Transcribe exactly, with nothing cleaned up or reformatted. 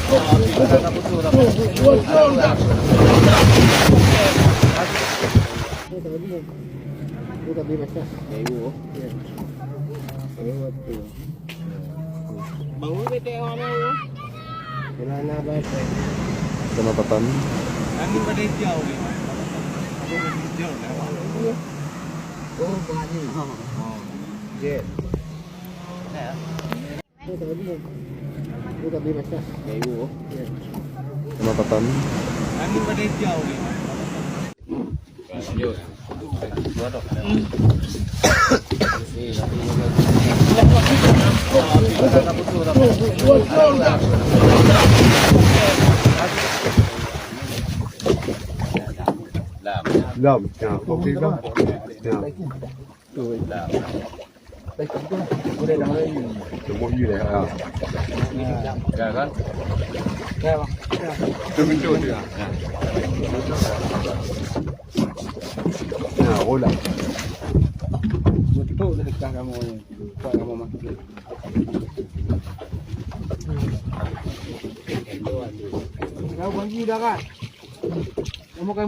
Sama papan. Sama papan. Lam. Ya, kopi lam. Ya. Tunggu, ya, ha. Ya, kan? Pintu, pintu dia. Ya, ulang. Betul dah dekat kamu ni. Kuat kamu mah. Kau bagi dah kan? Kamu kan